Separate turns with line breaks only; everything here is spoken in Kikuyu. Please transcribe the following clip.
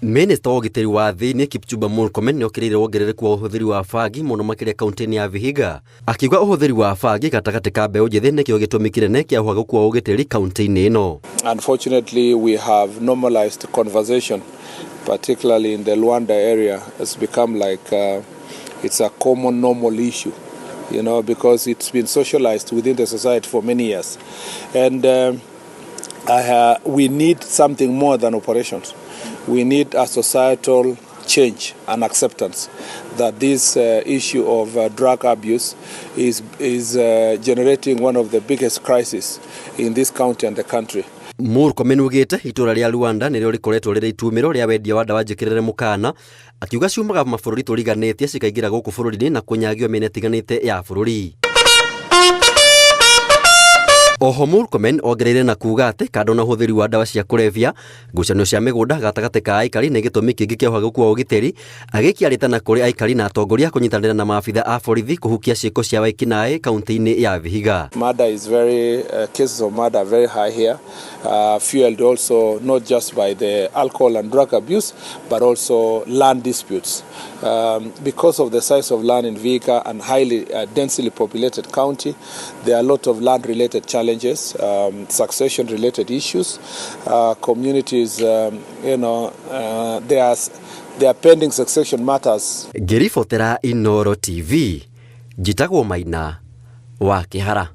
Minista wa ũgitĩri wa thĩinĩ Kipchumba Murkomen nĩokĩrĩire wongerereku wa ũhũthĩri wa bangi mũno makĩria kaunti-inĩ ya Vihiga, akiuga ũhũthĩri wa bangi gatagatĩ ka mbeũ njĩthĩ nĩkĩo gĩtũmi kĩnene kĩa ũhagũku wa ũgitĩri kaunti-inĩ ĩno.
Unfortunately, we have normalized conversation, particularly in the Luanda area. It's become like it's a common normal issue, because it's been socialized within the society for many years. And we need something more than operations. We need a societal change and acceptance that this issue of drug abuse is generating one of the biggest crises in this county and the country.
Murkomen augĩte itũra rĩa Luanda nĩrĩo rĩkoretwo rĩrĩ itumĩro rĩa wendia wa ndawa njĩkĩrĩre mũkana, akiuga ciumaga mabũrũri tũriganĩtie cikaingĩra gũkũ bũrũri-inĩ na kũnyagio mĩena ĩtiganĩte ya bũrũri. Oho Murkomen ongereire na kuga atĩ kando na ũhũthĩri wa ndawa cia kũrebia, ngucanio cia mĩgũnda gatagatĩ ka aikari nĩ gĩtũmi kĩngĩ kĩa ũhagũku wa ũgitĩri, agĩikia rĩtana kũrĩ aikari na atongoria kũnyitanĩra na maabitha a borithi kũhukia ciĩko cia wĩkinaĩ kaunti-inĩ ya Vihiga.
Murder is very, cases of murder are very high here, fueled also not just by the alcohol and drug abuse, but also land disputes. Because of the size of land in Vihiga and highly densely populated county, there are a lot of land-related challenges, succession-related issues. Communities, there are pending succession matters.
Ngĩribotera Inooro TV, njĩtagwo Maina wa Kĩhara.